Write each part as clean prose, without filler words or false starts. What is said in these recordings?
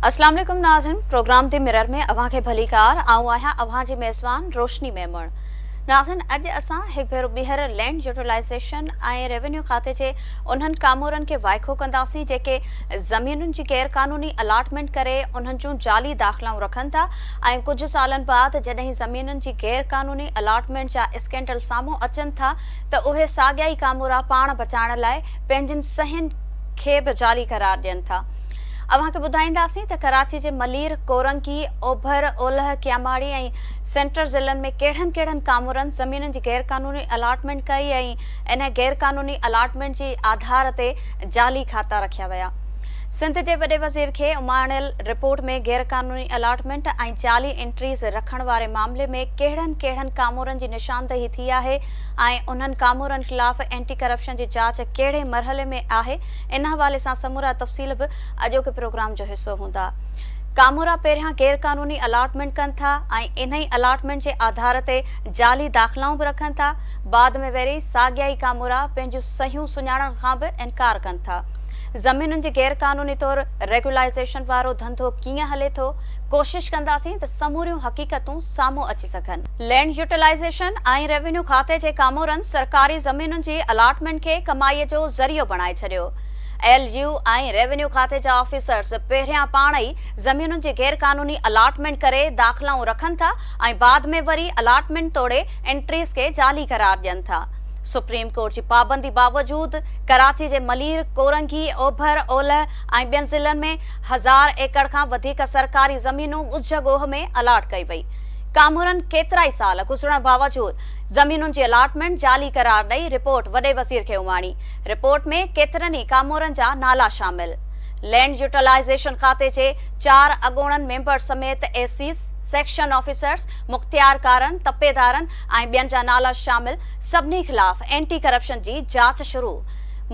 اسلام عليڪم ناظرين پروگرام the mirror ۾ اوهان کي ڀليڪار آئون آهيان اوهان جي ميزبان روشني ميمڻ ناظرين اڄ اسان هڪ ڀيرو ٻيهر لينڊ يوٽيلائيزيشن ۽ ريونيو کاتي جي انهن ڪامورن کي وائکو ڪنداسين جيڪي زمينن جي غير قانوني الاٽمينٽ ڪري انهن جون جعلي داخلائون رکن ٿا ۽ ڪجهه سالن بعد جڏهن زمينن جي غير قانوني الاٽمينٽ جا اسڪينڊل سامهون اچن ٿا ته اهي ساڳيا ئي ڪامورا پاڻ بچائڻ لاء پنهنجين صحين کي به جعلي قرار ڏين ٿا. اوهان کي ٻڌائينداسين ته ڪراچي جي ملير، ڪورنگي، اوڀر، اولهه، ڪياماڙي ۽ سينٽر ضلعن ۾ ڪهڙن ڪهڙن ڪامورن زمينن جي غيرقانوني الاٽمينٽ ڪئي ۽ ان غيرقانوني الاٽمينٽ جي آڌار تي جعلي کاتا رکيا ويا. سنڌ جي وڏي وزير کي اماڻيل رپورٽ ۾ غيرقانوني الاٽمينٽ ۽ جعلي انٽريز رکڻ واري معاملي ۾ ڪهڙن ڪهڙن ڪامورن جي نشاندهي ٿي آهي ۽ انهن ڪامورن خلاف اينٽي ڪرپشن جي جاچ ڪهڙي مرحلي ۾ آهي ان حوالي سان سمورا تفصيل به اڄوڪي پروگرام جو حصو هوندا. ڪامورا پهريان غيرقانوني الاٽمينٽ ڪن ٿا ۽ انهي الاٽمينٽ جي آڌار تي جعلي داخلائون به رکن ٿا، بعد ۾ وري ساڳيا ئي ڪامورا پنهنجون صحيحون سڃاڻڻ کان به انڪار ڪن ٿا. زمينن جي غيرقانوني طور ريگولائيزيشن وارو ڌنڌو ڪيئن هلي ٿو، ڪوشش ڪنداسين ته سموريون حقيقتون سامهون اچي سگهن. لينڊ يوٽيلائيزيشن ۽ ريونيو کاتي جي ڪامورن سرڪاري زمينن جي الاٽمينٽ کي ڪمائي جو ذريعو بڻائي ڇڏيو. ايل يو ۽ ريونيو کاتي جا آفيسرز پهريان پاڻ ئي زمينن جي غيرقانوني الاٽمينٽ ڪري داخلائون رکن ٿا ۽ بعد ۾ وري الاٽمينٽ توڙي انٽريز کي جعلي قرار ڏين ٿا. سپريم ڪورٽ جي پابندي باوجود ڪراچي جي ملير، ڪورنگي، اوڀر، اولهه ۽ ٻين ضلعن ۾ هزار ايڪڙ کان وڌيڪ سرڪاري زمينون ڳجهه ڳوهه ۾ الاٽ ڪئي وئي. ڪامورن ڪيترائي سال گذرڻ باوجود زمينن جي الاٽمينٽ جعلي قرار ڏئي رپورٽ وڏي وزير کي اماڻي. رپورٽ ۾ ڪيترن ئي ڪامورن جا نالا شامل. لينڊ يوٽيلائيزيشن کاتي جي چار اڳوڻن ميمبر سميت اي سيز، سيڪشن آفيسرز، مختيارڪارن، تپيدارن ۽ ٻين جا نالا شامل، سڀني خلاف اينٽي ڪرپشن جي جاچ شروع.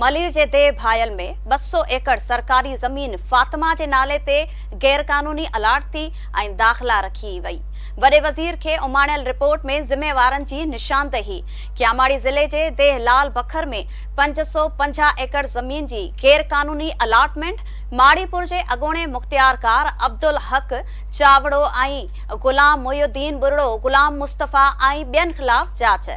ملير جي ديهه ڀايل ۾ 200 ايڪڙ سرڪاري زمين فاطمه جي نالي تي غيرقانوني الاٽ ٿي ۽ داخلا رکي وئي. وڏي وزير کي اماڻيل رپورٽ ۾ ذميوارن جي نشاندهي. ڪياماڙي ضلعي جي ديهه لال بکر ۾ 550 ايڪڙ زمين جي غيرقانوني الاٽمينٽ، ماڙيپور جي اڳوڻي مختيارڪار عبدالحق چاوڙو ۽ غلام محي الدين ٻرڙو، غلام مصطفيٰ ۽ ٻين خلاف جاچ.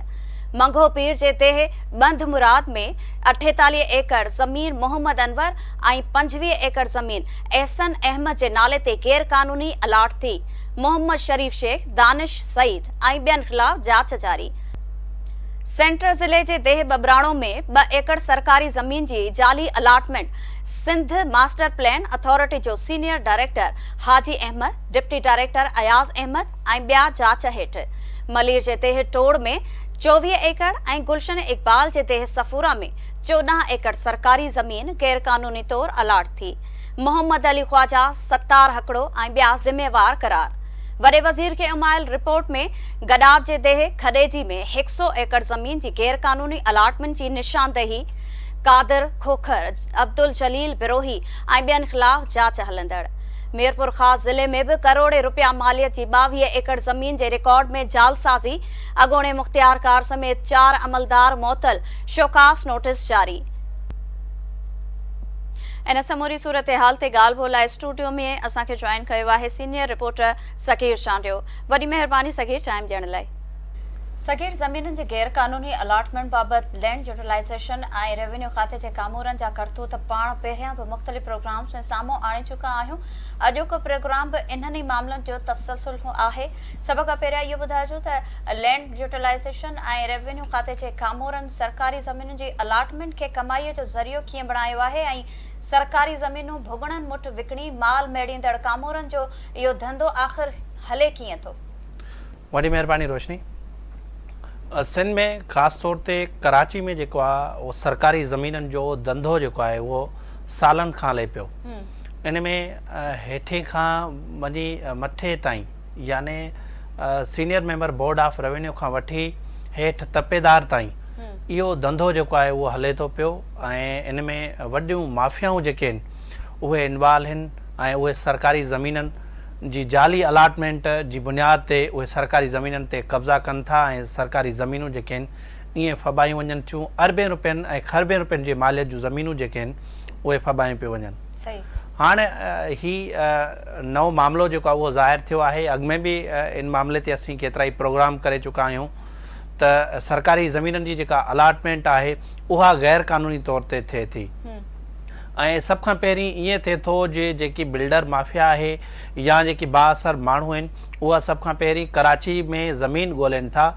منگهو پير جي ديهه ٻنڌ مراد ۾ 48 ايڪڙ زمين محمد انور ۽ 25 ايڪڙ زمين احسن احمد جي نالي تي غيرقانوني الاٽ ٿي، محمد شريف شيخ، دانش سعيد ۽ ٻين خلاف جاچ جاري. سينٽر ضلعي جي ديهه ٻٻراڻو ۾ ٻه ايڪڙ سرڪاري زمين جي جعلي allotment Sindh master plan authority جو senior director Haji Ahmed, deputy director Ayaz Ahmed ۽ ٻيا جاچ هيٺ. ملير جي ديهه ٽوڙ ۾ 24 ايڪڙ ۽ گلشن اقبال جي ديهه صفورا ۾ 14 ايڪڙ سرڪاري زمين غيرقانوني طور الاٽ ٿي. محمد علي خواجه، ستار هڪڙو ۽ ٻيا ذميوار قرار. وڏي وزير کي امايل رپورٽ ۾ گڏاب جي ديهه کڏيجي ۾ هڪ سئو ايڪڙ زمين جي غيرقانوني الاٽمينٽ جي نشاندهي، قادر کوکر، عبدالجليل بروهي ۽ ٻين خلاف جاچ هلندڙ. ميرپورخاص ضلعي ۾ به ڪروڙين رپيا ماليت جي 22 ايڪڙ زمين جي رڪارڊ ۾ جعلسازي، اڳوڻي مختيارڪار سميت چار عملدار معطل، شوڪاز نوٽيس جاري. ان سموري صورتحال تي ڳالهه ٻولهه لاء اسٽوڊيو ۾ اسان کي جوائن ڪيو آهي سينيئر رپورٽر صغير چانڊيو. وڏي مهرباني صغير ٽائيم ڏيڻ لاء. صغير زمينن جي غير قانوني الاٽمينٽ بابت لينڊ يوٽيلائيزيشن ۽ ريونيو کاتي جي ڪامورن جا ڪرتوت پاڻ پهريان به مختلف پروگرامز ۾ سامهون آڻي چڪا آهيون اڄوڪو پروگرام به انهن ئي معاملن جو تسلسل آهي سڀ کان پهريان اهو ٻڌائجو ته لينڊ يوٽيلائيزيشن ۽ ريونيو کاتي جي ڪامورن سرڪاري زمينن جي الاٽمينٽ کي ڪمائي جو ذريعو ڪيئن بڻايو آهي ۽ سرڪاري زمينون ڀڳڙن مٺ وڪڻي مال ميڙيندڙ ڪامورن جو اهو ڌنڌو آخر هلي ڪيئن ٿو؟ وڏي مهرباني روشني. سنڌ ۾ خاص طور تي ڪراچي ۾ جيڪو آهي اهو سرڪاري زمينن جو ڌنڌو جيڪو آهي اهو سالن کان هلي پيو. ان ۾ هيٺين کان وڃي مٿي تائين يعني senior member board of revenue کان وٺي هيٺ تپيدار تائين اهو ڌنڌو جيڪو آهي اهو هلي ٿو پيو ۽ ان ۾ وڏيون مافيائون جيڪي آهن اهي انوالو آهن ۽ اهي سرڪاري زمينن جي جعلي الاٽمينٽ جي بنياد تي اهي سرڪاري زمينن تي قبضا ڪن ٿا ۽ سرڪاري زمينون جيڪي آهن ائين ڦٻايون وڃن ٿيون اربين روپين ۽ کربين روپين جي ماليت جون زمينون جيڪي آهن اهي ڦٻايون پيون وڃن. هاڻ هي نئون معاملو جيڪو آهي اهو ظاهر ٿيو آهي اڳ ۾ به ان معاملي تي اسين ڪيترائي پروگرام ڪري چڪا آهيون ته سرڪاري زمينن جي جيڪا الاٽمينٽ آهي اها غير قانوني طور تي ٿئي ٿي ۽ سڀ کان پهرين ائين ٿئي ٿو جي جيڪي بلڊر مافيا آهي يا جيڪي بااثر ماڻهو آهن اها سڀ کان پهرين ڪراچي ۾ زمين ڳولين ٿا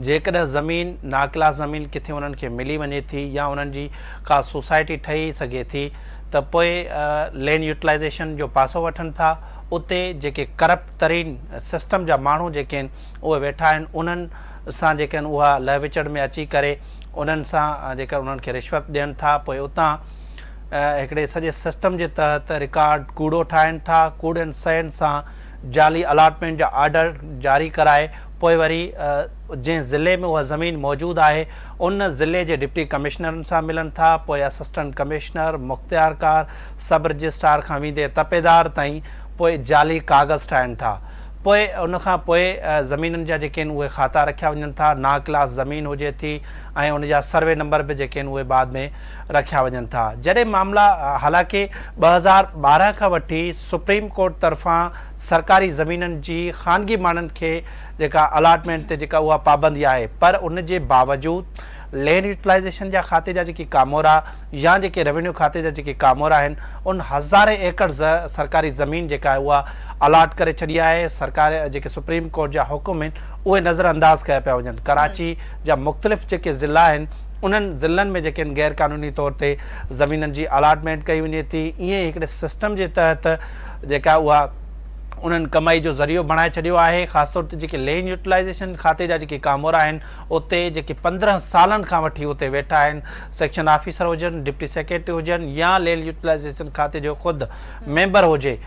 جيڪڏهن زمين ناڪلاس زمين ڪٿي انهن کي ملي وڃي ٿي يا انهن جي ڪا سوسائٽي ٺهي سگهي ٿي ته پوء لينڊ يوٽيلائيزيشن جو پاسو وٺن ٿا اتي جيڪي ڪرپٽ ترين سسٽم جا ماڻهو جيڪي آهن اهي ويٺا آهن انهن سان جيڪي آهن اها لهه وچڙ ۾ اچي ڪري انهن سان جيڪر انهن کي رشوت ڏين ٿا پوء اتان هڪڙي سڄي سسٽم جي تحت رڪارڊ ڪوڙو ٺاهين ٿا ڪوڙين صحين سان جعلي الاٽمينٽ جا آرڊر جاري ڪرائي پوء وري جنهن ضلعي ۾ اها زمين موجود آهي ان ضلعي جي ڊپٽي ڪمشنرن سان ملن ٿا پوء اسسٽنٽ ڪمشنر، مختيارڪار، سب رجسٽرار کان ويندي تپيدار تائين پوء جعلي ڪاغذ ٺاهين ٿا پوء ان کان پوء زمينن جا جيڪي آهن اهي کاتا رکيا وڃن ٿا نا ڪلاس زمين هجي ٿي ۽ ان جا سروي نمبر به جيڪي آهن اهي بعد ۾ رکيا وڃن ٿا جڏهن معاملا حالانڪه 2012 کان وٺي سپريم ڪورٽ طرفان سرڪاري زمينن جي خانگي ماڻهن کي جيڪا الاٽمينٽ تي جيڪا اها پابندي آهي پر ان جي باوجود لينڊ يوٽيلائيزيشن جا کاتي جا جيڪي ڪامورا يا جيڪي روينيو کاتي جا جيڪي ڪامورا آهن ان هزارين ايڪڙ سرڪاري زمين جيڪا آهي اها الاٽ ڪري ڇڏي آهي سرڪار جيڪي سپريم ڪورٽ جا حڪم آهن اهي نظر انداز ڪيا پيا وڃن ڪراچي جا مختلف جيڪي ضلعا آهن انهن ضلعن ۾ جيڪي آهن غير قانوني طور تي زمينن جي الاٽمينٽ ڪئي وڃي ٿي ائين ئي هڪڙي سسٽم جي تحت جيڪا اها انهن ڪمائي جو ذريعو بڻائي ڇڏيو آهي خاص طور تي جيڪي لينڊ يوٽيلائيزيشن کاتي جا جيڪي ڪامورا آهن اتي جيڪي 15 سالن کان وٺي اتي ويٺا آهن سيڪشن آفيسر هجن ڊپٽي سيڪريٽري هجن يا لينڊ يوٽيلائيزيشن کاتي جو خود ميمبر هجي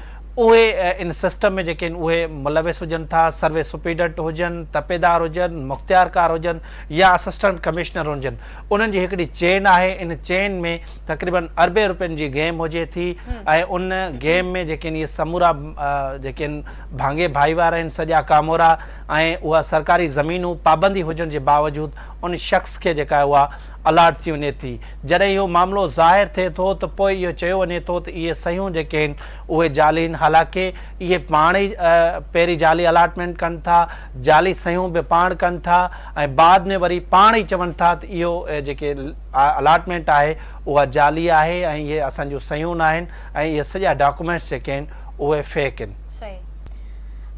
اهي ان سسٽم ۾ جيڪي آهن اهي ملوث هجن ٿا سروي سپريڊنٽ هجن تپيدار هجن مختيارڪار هجن يا اسسٽنٽ ڪمشنر هجن انهن جي هڪڙي چين آهي ان چين ۾ تقريبن اربين روپين جي گيم هجي ٿي ۽ ان گيم ۾ جيڪي آهن اهي سمورا جيڪي آهن ڀاڱي ڀائيوار آهن سڄا ڪامورا ۽ اها سرڪاري زمينون پابندي هجڻ جي باوجود ان شخص کي جيڪا آهي اها الاٽ ٿي وڃي ٿي جڏهن اهو معاملو ظاهر ٿئي ٿو ته پوء اهو چيو وڃي ٿو ته اهي صحيحون جيڪي آهن اهي جعلي آهن حالانڪه اهي پاڻ ئي پهرين جعلي الاٽمينٽ ڪن ٿا جعلي صحيحون به پاڻ ڪن ٿا ۽ بعد ۾ وري پاڻ ئي چون ٿا ته اهو جيڪي الاٽمينٽ آهي اها جعلي آهي ۽ اهي اسان جون صحيحون ناهن ۽ اهي سڄا ڊاڪومينٽس جيڪي آهن اهي فيڪ آهن. صحيح.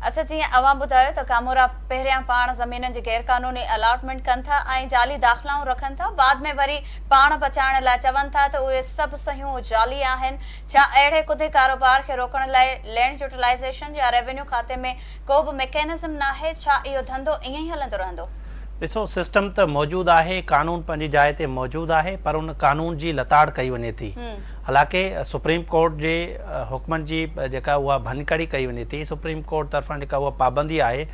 اڇا جيئن اوهان ٻڌايو ته ڪامورا پهريان پاڻ زمينن جي غيرقانوني الاٽمينٽ ڪن ٿا ۽ جعلي داخلائون رکن ٿا بعد ۾ وري پاڻ بچائڻ لاء چون ٿا ته اهي سڀ صحيحون جعلي آهن ڇا اهڙي ڪڌي ڪاروبار کي روڪڻ لاء لينڊ يوٽيلائيزيشن يا ريونيو کاتي ۾ ڪو به ميڪينزم ناهي ڇا اهو ڌنڌو ائين ئي هلندو رهندو؟ ڏسو سسٽم ته موجود آهي، قانون پنهنجي جاء تي موجود آهي پر ان قانون جي لتاڙ ڪئي وڃي ٿي. حالانڪه سپريم ڪورٽ جي حڪمن جي جيڪا اها ڀڃڪڙي ڪئي وڃي ٿي، سپريم ڪورٽ طرفان جيڪا اها پابندي آهي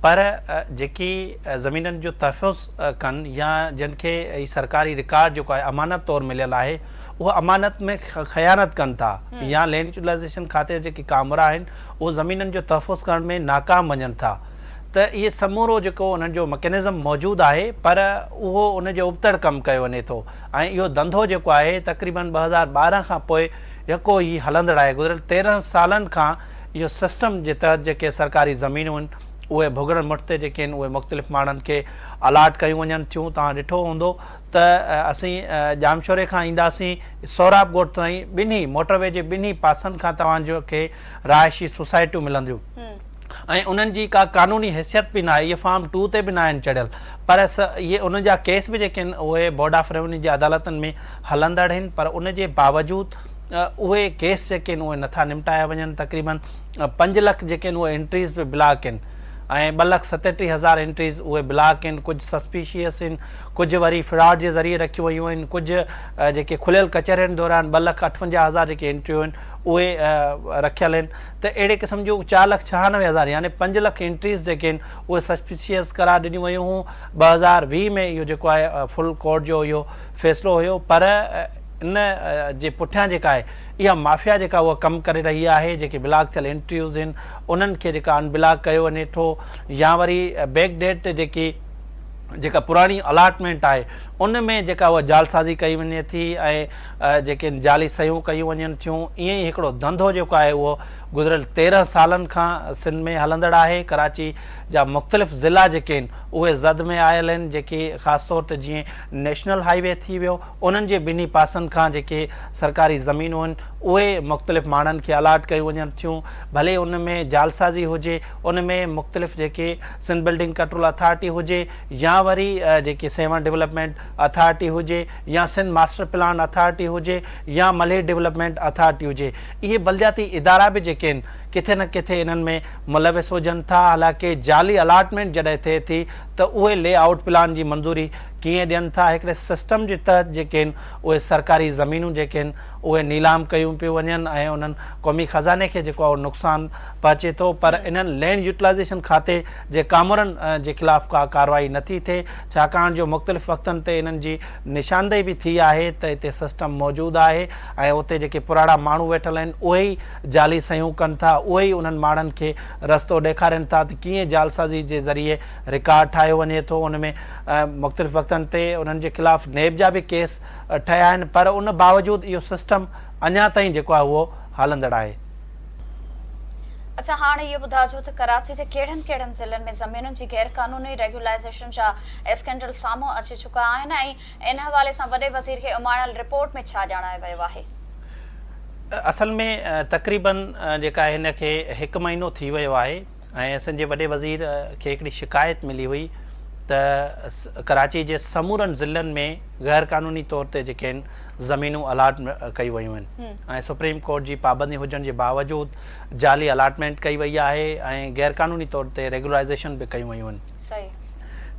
پر جيڪي زمينن جو تحفظ ڪن يا جن کي هي سرڪاري رڪارڊ جيڪو آهي امانت طور مليل آهي اهو امانت ۾ خيانت ڪن ٿا يا لينڊ يوٽيلائيزيشن کاتي جا جيڪي ڪامورا آهن اهو زمينن جو تحفظ ڪرڻ ۾ ناڪام وڃن ٿا ته اهي سمورو جيڪو انهن جو مڪينزم موجود آهي پر اهو ان جي ابتڙ ڪم ڪيو وڃي ٿو ۽ اهو ڌنڌو جيڪو آهي تقريبن 2012 کان پوء يڪو هي هلندڙ آهي گذريل 13 سالن کان اهو سسٽم جي تحت جيڪي سرڪاري زمينون آهن اهي ڀڳڙن مٺ تي جيڪي آهن اهي مختلف ماڻهن کي الاٽ ڪيون وڃن ٿيون توهان ڏٺو هوندو ته اسين ڄامشوري کان اينداسين سهراب ڳوٺ تائين ٻنهي موٽر وي جي ٻنهي پاسن کان توهان کي رهائشي سوسائٽيون ملنديون ۽ انهن جي ڪا قانوني حيثيت به ناهي اهي فارم ٽو تي به ناهن چڙهيل پر اهي انهن جا ڪيس به جيڪي آهن اهي بورڊ آف ريونيو جي عدالتن ۾ هلندڙ آهن پر ان جي باوجود اهي ڪيس جيڪي آهن اهي نٿا نمٽايا وڃن تقريبن 5 لک جيڪي آهن اهي انٽريز به بلاڪ آهن ۽ 2 لک 37 هزار انٽريز اهي بلاڪ آهن ڪجهه سسپيشيس آهن ڪجهه وري فراڊ جي ذريعي رکيون ويون آهن ڪجهه جيڪي کليل ڪچهرين دوران 2 لک 58 هزار جيڪي انٽريون آهن اهي رکيل آهن ته اهڙي قسم جون 4 لک 96 هزار يعني 5 لک انٽريز جيڪي آهن اهي سسپيشيس قرار ڏنيون ويون هيون 2020 ۾ اهو جيڪو آهي فل ڪورٽ جو اهو فيصلو هيو پر ان جي پٺيان جيڪا آهي اها مافيا جيڪا اها ڪم ڪري رهي آهي جيڪي بلاڪ ٿيل انٽريوز آهن انهن کي جيڪا ان بلاڪ ڪيو وڃي ٿو يا وري بيڪ ڊيٽ تي جيڪي جيڪا پراڻي الاٽمينٽ آهي ان ۾ جيڪا اها جعلسازي ڪئي وڃي ٿي ۽ جيڪي جعلي صحيحون ڪيون وڃن ٿيون ائين ئي هڪڙو ڌنڌو جيڪو آهي اهو گذريل 13 سالن کان سنڌ ۾ هلندڙ آهي. ڪراچي جا مختلف ضلعا جيڪي آهن اهي زد ۾ آيل آهن جيڪي خاص طور تي جيئن نيشنل هائي وي ٿي ويو انهن جي ٻنهي پاسن کان جيڪي سرڪاري زمينون آهن اهي مختلف ماڻهن کي الاٽ ڪيون وڃن ٿيون ڀلي ان ۾ جعلسازي هجي ان ۾ مختلف جيڪي سنڌ بلڊنگ ڪنٽرول اٿارٽي هجي يا وري جيڪي سيوهڻ ڊولپمينٽ اٿارٽي هجي يا سنڌ ماسٽر پلان اٿارٽي هجي يا ملير ڊولپمينٽ اٿارٽي هجي اهي بلدياتي ادارا به جيڪي آهن ڪٿي نه ڪٿي انهن ۾ ملوث هجن ٿا حالانڪه جعلي الاٽمينٽ جڏهن ٿئي ٿي ته اهي لي آئوٽ پلان جي منظوري ڪيئن ڏين ٿا هڪڙي سسٽم جي تحت جيڪي آهن اهي سرڪاري زمينون جيڪي آهن اهي نيلام ڪيون پيون وڃن ۽ انهن قومي خزاني کي جيڪو آهي اهو نقصان پهچي ٿو پر انهن لينڊ يوٽيلائيزيشن کاتي جي ڪامورن جي خلاف ڪا ڪارروائي نٿي ٿئي ڇاڪاڻ جو مختلف وقتن تي انهن جي نشاندهي به ٿي آهي ته اتي سسٽم موجود آهي ۽ اتي جيڪي پراڻا ماڻهو ويٺل آهن اهي ئي جعلي صحيحون ڪن ٿا اهي ئي انهن ماڻهن کي رستو ڏيکارين ٿا ته ڪيئن جعلسازي جي ذريعي رڪارڊ ٺاهيو وڃي ٿو ان ۾ مختلف وقتن تي انهن جي خلاف نيب جا به ڪيس ٺهيا آهن پر ان باوجود اهو سسٽم اڃا تائين جيڪو آهي اهو هلندڙ آهي. اڇا هاڻ اهو ٻڌاجو ته ڪراچي جي ڪهڙن ڪهڙن ضلعن ۾ زمينن جي غير قانوني ريگيولائيزيشن جا اسڪينڊل سامهون اچي چڪا آهن ۽ ان حوالي سان وڏي وزير کي اماڻيل رپورٽ ۾ ڇا ڄاڻايو ويو آهي؟ اصل ۾ تقريبن جيڪا هن کي هڪ مهينو ٿي ويو آهي ۽ اسان جي وڏي وزير کي هڪڙي شڪايت ملي هئي ته ڪراچي جي سمورن ضلعن ۾ غير قانوني طور تي جيڪي آهن زمينون الاٽ ڪيون ويون آهن ۽ سپريم ڪورٽ جي پابندي هجڻ جي باوجود جعلي الاٽمينٽ ڪئي وئي آهي ۽ غير قانوني طور تي ريگولرائيزيشن به ڪيون ويون آهن.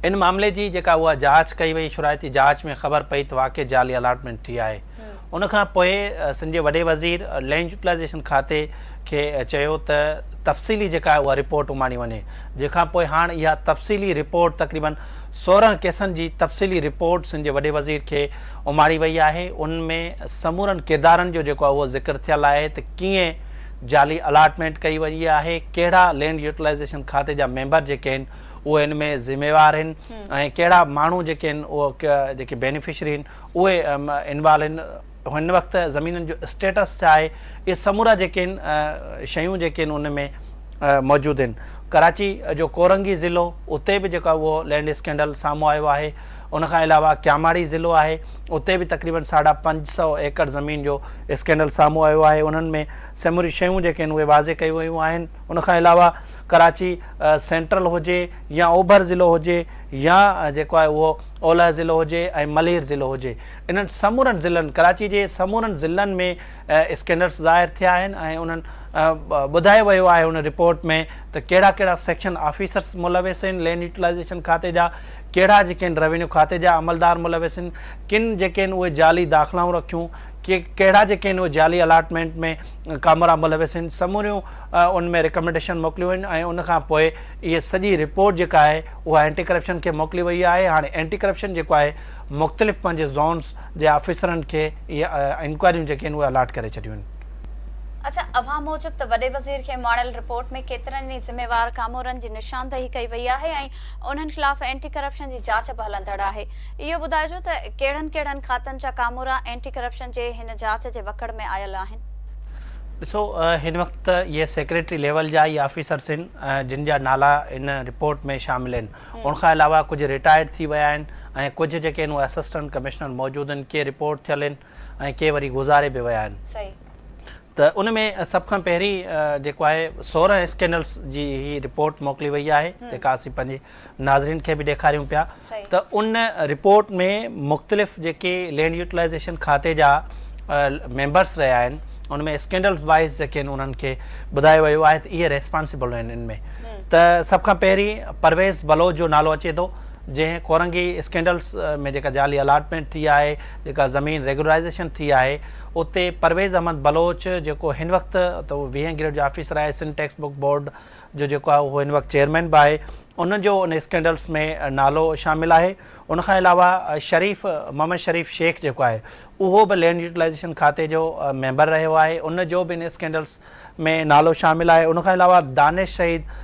ان معاملي جي جيڪا اها جاچ ڪئي وئي شرائطي جاچ ۾ خبر پئي ته واقعي جعلي الاٽمينٽ ٿي آهي. ان کان پوء سنڌ جي وڏي وزير لينڊ يوٽيلائيزيشن کاتي کي چيو ته تفصيلي جيڪا آهي اها رپورٽ اماڻي وڃي جنهن کان پوء هاڻ اها تفصيلي رپورٽ تقريبن 16 ڪيسن جي تفصيلي رپورٽ سنڌ جي وڏي وزير کي اماڻي وئي آهي ان ۾ سمورن ڪردارن جو جيڪو آهي اهو ذڪر ٿيل آهي ته ڪيئن جعلي الاٽمينٽ ڪئي وئي آهي ڪهڙا لينڊ يوٽيلائيزيشن کاتي جا ميمبر جيڪي آهن اهي ان ۾ ذميوار آهن ۽ ڪهڙا ماڻهو جيڪي آهن اهي جيڪي بينيفشري آهن اهي انوالو آهن هن وقت زمينن جو اسٽيٽس ڇا آهي اهي سمورا جيڪي آهن شيون جيڪي آهن ان ۾ موجود آهن ڪراچي جو ڪورنگي ضلعو اتي به جيڪو اهو لينڊ اسڪينڊل سامهون آيو آهي ان کان علاوه ڪياماڙي ضلعو آهي اتي به تقريبن 550 ايڪڙ زمين جو اسڪينڊل سامهون آيو آهي انهن ۾ سموريون شيون جيڪي آهن اهي واضح ڪيون ويون آهن ان کان علاوه ڪراچي سينٽرل هجي يا اوڀر ضلعو هجي يا جيڪو آهي اهو اولهه ضلعو هجي ۽ ملير ضلعو هجي انهن سمورن ضلعن ڪراچي جي سمورن ضلعن ۾ اسڪينڊلز ظاهر ٿيا آهن ۽ انهن ٻڌايو ويو آهي ان رپورٽ ۾ ته ڪهڙا ڪهڙا سيڪشن آفيسرس ملوث آهن لينڊ يوٽيلائيزيشن کاتي جا ڪهڙا جيڪي آهن روينيو کاتي جا عملدار ملوث آهن ڪن جيڪي آهن اهي جعلي داخلائون رکيون ڪي ڪهڙا جيڪي آهن اهي جعلي الاٽمينٽ ۾ ڪامورا ملوث آهن سموريون ان ۾ ريڪمينڊيشن موڪليون آهن ۽ ان کان پوء اهي سڄي رپورٽ جيڪا آهي اها اينٽي ڪرپشن کي موڪلي وئي آهي هاڻي اينٽي ڪرپشن جيڪو آهي مختلف پنهنجي زونز جي آفيسرن کي اهي انڪوائريون جيڪي آهن اهي الاٽ ڪري ڇڏيون آهن. اڇا اوهان موجب ته وڏي وزير کي اماڻيل رپورٽ ۾ ڪيترن ئي ذميوار ڪامورن جي نشاندهي ڪئي وئي آهي ۽ انهن خلاف اينٽي ڪرپشن جي جاچ به هلندڙ آهي اهو ٻڌائجو ته ڪهڙن ڪهڙن کاتن جا ڪامورا اينٽي ڪرپشن جي هن جاچ جي وڪڙ ۾ آيل آهن؟ ڏسو هن وقت ته اهي سيڪريٽري ليول جا ئي آفيسرس آهن جن جا نالا ان رپورٽ ۾ شامل آهن ان کان علاوه ڪجهه رٽائرڊ ٿي ويا آهن ۽ ڪجهه جيڪي آهن اهي اسسٽنٽ ڪمشنر موجود آهن ڪي رپورٽ ٿيل آهن ۽ ڪي وري گذاري به ويا آهن ته ان ۾ سڀ کان پهرين جيڪو آهي 16 اسڪينڊلس جي هي رپورٽ موڪلي وئي آهي جيڪا اسين پنهنجي ناظرين کي به ڏيکاريون پيا ته ان رپورٽ ۾ مختلف جيڪي لينڊ يوٽيلائيزيشن کاتي جا ميمبرس رهيا آهن ان ۾ اسڪينڊلز وائز جيڪي آهن انهن کي ٻڌايو ويو آهي ته اهي ريسپانسبل آهن ان ۾ ته سڀ کان پهرين پرويز بلوچ جو نالو اچي ٿو جنهن ڪورنگي اسڪينڊلز ۾ جيڪا جعلي الاٽمينٽ ٿي آهي جيڪا زمين ريگولرائيزيشن ٿي آهي اتي پرويز احمد بلوچ جيڪو هن وقت ته 20 گريڊ جو آفيسر آهي سنڌ ٽيڪسٽ بڪ بورڊ جو جيڪو آهي اهو هن وقت چيئرمين به آهي ان جو ان اسڪينڊلز ۾ نالو شامل آهي ان کان علاوه شريف محمد شريف شيخ جيڪو آهي اهو به لينڊ يوٽيلائيزيشن کاتي جو ميمبر رهيو آهي ان جو به ان اسڪينڊلز ۾ نالو شامل آهي ان کان علاوه دانش شهيد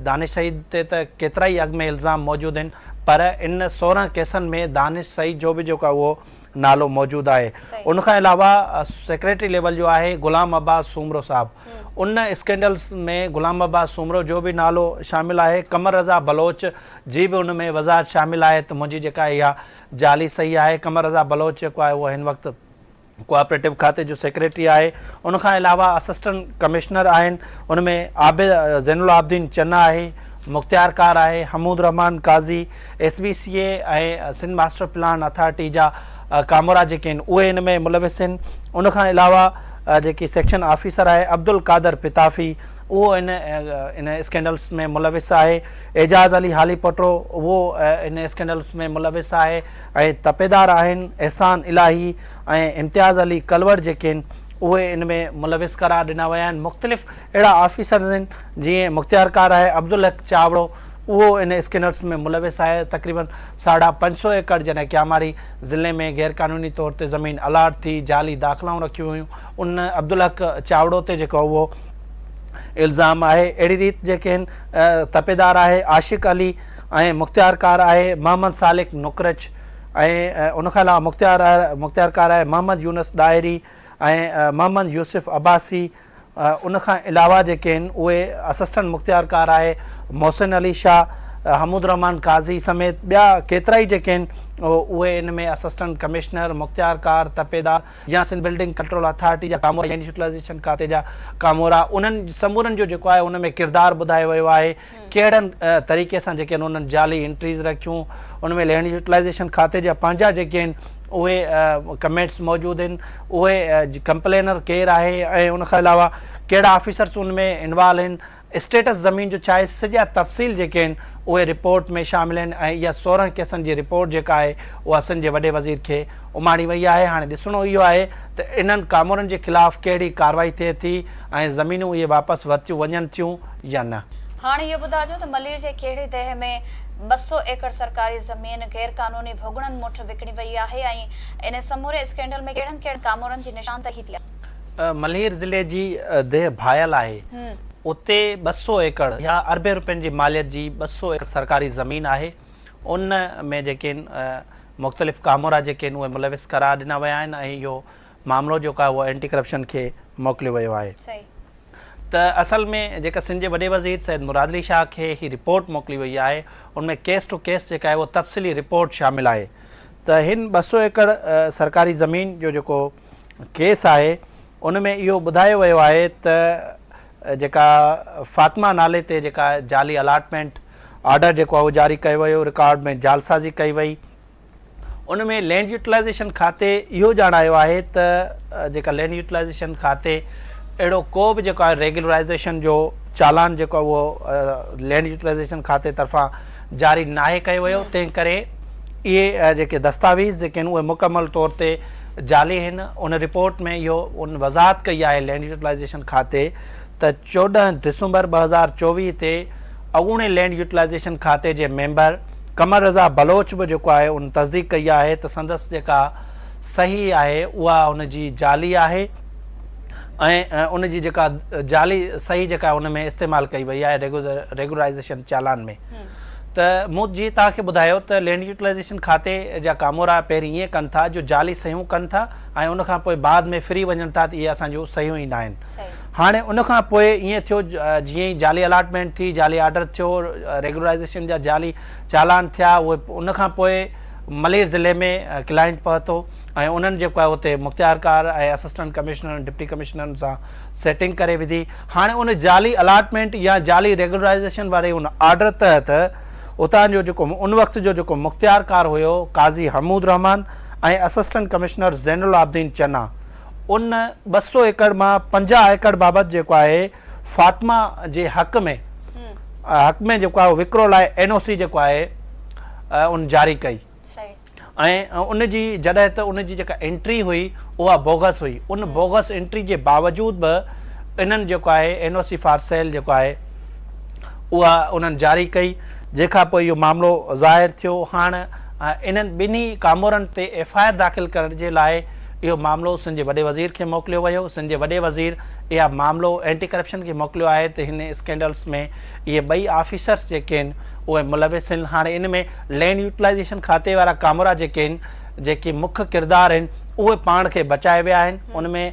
دانش شهيد تي ته ڪيترائي اڳ ۾ الزام موجود آهن پر ان 16 ڪيسن ۾ دانش سعيد جو به جيڪو آهي اهو نالو موجود آهي. ان کان علاوه سيڪريٽري ليول جو آهي غلام عباس سومرو صاحب ان اسڪينڊلز ۾ غلام عباس سومرو جو به نالو شامل آهي. قمر رضا بلوچ جي به ان ۾ وضاحت شامل آهي ته منهنجي جيڪا اها جعلي صحيح آهي. قمر رضا بلوچ جيڪو آهي اهو هن وقت ڪوآپريٽو کاتي جو سيڪريٽري آهي. ان کان علاوه اسسٽنٽ ڪمشنر آهن ان ۾ عابد زين العابدين چنا آهي، مختيارڪار آهي Hamood Rehman Qazi, S B C A ۽ Sindh master plan authority جا ڪامورا جيڪي آهن اهي ان ۾ ملوث آهن. ان کان علاوه جيڪي سيڪشن آفيسر آهي عبدالقادر پتافي اهو ان ان اسڪينڊلس ۾ ملوث آهي. اعجاز علي هاليپوٽو اهو ان اسڪينڊلس ۾ ملوث آهي. ۽ تپيدار آهن، احسان الاهي ۽ امتياز علي ڪلوڙ جيڪي آهن اهي ان ۾ ملوث قرار ڏنا ويا آهن، مختلف اهڙا آفيسرز آهن جيئن مختيارڪار آهي عبدالحق چاوڙو اهو ان اسڪينرز ۾ ملوث آهي، تقريبن ساڍا 5 سو ايڪڙ جڏهن ڪياماڙي ضلعي ۾ غيرقانوني طور تي زمين الاٽ ٿي جعلي داخلائون رکيون ويون ان عبدالحق چاوڙو تي جيڪو اهو الزام آهي، اهڙي ريت جيڪي آهن تپيدار آهي عاشق علي ۽ مختيارڪار آهي محمد سالڪ نقرچ ۽ ان کان علاوه مختيار مختيارڪار آهي محمد يونس ڏاهري ۽ محمد يوسف عباسي ان کان علاوه جيڪي آهن اهي اسسٽنٽ مختيارڪار آهي محسن علي شاهه حمود الرحمان قاضي سميت ٻيا ڪيترائي جيڪي آهن اهي ان ۾ اسسٽنٽ ڪمشنر مختيارڪار تپيدار يا سنڌ بلڊنگ ڪنٽرول اٿارٽي جا ڪامورا يا يوٽيلائيزيشن کاتي جا ڪامورا انهن سمورن جو جيڪو آهي ان ۾ ڪردار ٻڌايو ويو آهي ڪهڙن طريقي سان جيڪي آهن انهن جعلي انٽريز رکيون ان ۾ لينڊ يوٽيلائيزيشن کاتي جا پنهنجا جيڪي آهن اهي ڪمينٽس موجود آهن اهي ڪمپلينر ڪير آهي ۽ ان کان علاوه ڪهڙا آفيسرس ان ۾ انوالو آهن اسٽيٽس زمين جو ڇا آهي سڄا تفصيل جيڪي آهن اهي رپورٽ ۾ شامل آهن ۽ اها 16 ڪيسن جي رپورٽ جيڪا آهي اها سنڌ جي وڏي وزير کي اماڻي وئي آهي هاڻي ڏسڻو اهو آهي ته انهن ڪامورن جي خلاف ڪهڙي ڪارروائي ٿئي ٿي ۽ زمينون اهي واپس ورتيون وڃن ٿيون يا نه. هاڻي اهو ٻڌاجو ته ملير جي ڪهڙي ديهه ۾ 200 ايڪڙ سرڪاري زمين غير قانوني ڀوڳڻن مٺ وڪڻي وئي آهي ۽ ان سموري اسڪينڊل ۾ ڪهڙن ڪهڙن ڪامورن جي نشاندهي ٿي آهي. ملير ضلعي جي ديهه ڀايل آهي اتي 200 ايڪڙ يا اربين روپين جي ماليت جي 200 ايڪڙ سرڪاري زمين آهي ان ۾ جيڪي مختلف ڪامورا جيڪي آهن اهي ملوث قرار ڏنا ويا آهن ۽ اهو معاملو جيڪو آهي اهو اينٽي ڪرپشن کي موڪليو ويو آهي. ته اصل ۾ جيڪا سنڌ جي وڏي وزير سيد مراد علي شاهه کي هي رپورٽ موڪلي وئي آهي ان ۾ ڪيس ٽو ڪيس جيڪا آهي اهو تفصيلي رپورٽ شامل آهي ته هن 200 ايڪڙ سرڪاري زمين جو جيڪو ڪيس آهي ان ۾ اهو ٻڌايو ويو آهي ته جيڪا فاطمه نالي تي جيڪا جعلي الاٽمينٽ آرڊر جيڪو آهي اهو جاري ڪيو ويو رڪارڊ ۾ جعلسازي ڪئي وئي ان ۾ لينڊ يوٽيلائيزيشن کاتي اهو ڄاڻايو آهي ته جيڪا لينڊ يوٽيلائيزيشن کاتي اهڙو ڪو به جيڪو آهي ريگيولرائيزيشن جو چالان جيڪو آهي اهو لينڊ يوٽيلائيزيشن کاتي طرفان جاري ناهي ڪيو ويو تنهن ڪري اهي جيڪي دستاويز جيڪي آهن اهي مڪمل طور تي جعلي آهن ان رپورٽ ۾ اهو ان وضاحت ڪئي آهي لينڊ يوٽيلائيزيشن کاتي ته 14 ڊسمبر 2024 تي اڳوڻي لينڊ يوٽيلائيزيشن کاتي جي ميمبر قمر رضا بلوچ به جيڪو آهي ان تصديق ڪئي آهي ته سندس جيڪا صحيح آهي اها ان جي جعلي آهي ۽ ان جي جيڪا جعلي صحيح جيڪا ان ۾ استعمال ڪئي وئي آهي ريگولرائيزيشن چالان ۾ ته مون جيئن توهان کي ٻڌايو ته لينڊ يوٽيلائيزيشن کاتي جا ڪامورا پهرين ائين ڪن ٿا جو جعلي صحيحون ڪن ٿا ۽ ان کان پوء بعد ۾ ڦري وڃن ٿا ته اهي اسان جون صحيحون ئي ناهن. هاڻي ان کان پوء ائين ٿيو جيئن ئي جعلي الاٽمينٽ ٿي، جعلي آرڊر ٿيو، ريگولرائيزيشن جا جعلي چالان ٿيا اهي ان کان پوء ملير ضلعي ۾ ڪلائنٽ پهتو ۽ انهن جيڪو آهي اتي مختيارڪار ۽ اسسٽنٽ ڪمشنر ۽ ڊپٽي ڪمشنرن سان سيٽنگ ڪري وڌي. هاڻي ان جعلي الاٽمينٽ يا جعلي ريگولرائيزيشن واري ان آرڊر تحت اتان جو جيڪو ان وقت جو جيڪو مختيارڪار هيو قاضي حمود الرحمان ۽ اسسٽنٽ ڪمشنر زين العابدين چنا ان 200 ايڪڙ مان 50 ايڪڙ بابت جيڪو آهي فاطمه جي حق ۾ حق ۾ جيڪو آهي وڪرو لاء اين او سي جيڪو آهي ان جاري ڪئي ۽ ان جي جڏهن ته ان جي جيڪا انٽري هئي اها بوگس هئي ان بوگس انٽري جي باوجود به انهن جيڪو آهي N O C for sale جيڪو آهي اها انهن جاري ڪئي جنهن کان پوء اهو معاملو ظاهر ٿيو هاڻ انهن ٻنهي ڪامورن تي ايف I R داخل ڪرڻ جي لاء اهو معاملو سنڌ جي وڏي وزير کي موڪليو ويو، سنڌ جي وڏي وزير اها معاملو اينٽي ڪرپشن کي موڪليو آهي ته هن اسڪينڊلز ۾ اهي ٻئي آفيسرز جيڪي آهن اهي ملوث آهن، هاڻي ان ۾ لينڊ يوٽيلائيزيشن کاتي وارا ڪامورا جيڪي آهن جيڪي مک ڪردار آهن اهي پاڻ کي بچائي ويا آهن، ان ۾